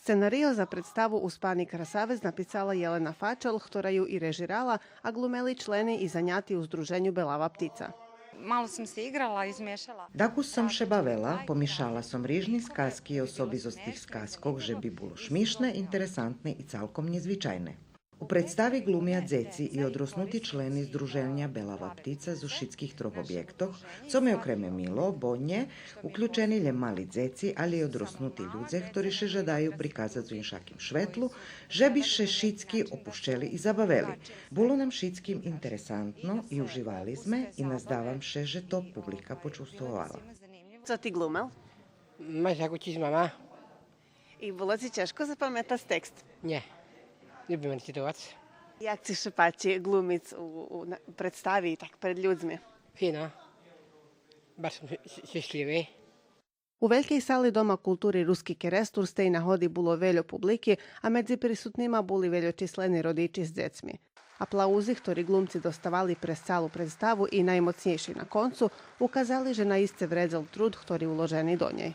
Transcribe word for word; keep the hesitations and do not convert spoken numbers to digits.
Сценарио за представу Успани красавец написала Јелена Фачел, хтора ју и режирала, а глумели члени и заняти у Здруженју Белава птица. Malo sam se igrala, izmiješala. Дакус сом ше бавела, помишала сом рижни сказки и особи зоз тих сказкох же би було шмишне, интересантне и цалком нєзвичайне. У представи глумя дзеци и одроснути члени Здруженя Белава птица зоз шицких трох обєктох, цо ме окреме мило, бо нє уключени лєм мали дзеци, але и одроснути людзе, хтори ше жадаю приказац у иншаким шветлу, же би ше шицки опущели и забавели. Було нам шицким интересантно и уживали зме и наздавам ше же то публика почувствовала. Цо ти глумел? Ма як учиц мама. И було ци чежко запаметац текст? Нє. Любим рецитовац. Як ци ше пачи глумиц у, у на- представи, так, пред людзми? Фино. Баш сом щешлїви. У велькей сали Дома култури Руски Керестур з тей нагоди було вельо публики, а медзи присутнима були вельочислени родичи з дзецми. Аплаузи, хтори глумци доставали през цалу представу и наймоцнєйши на концу, указали же наисце вредзел труд хтори уложени до нєй.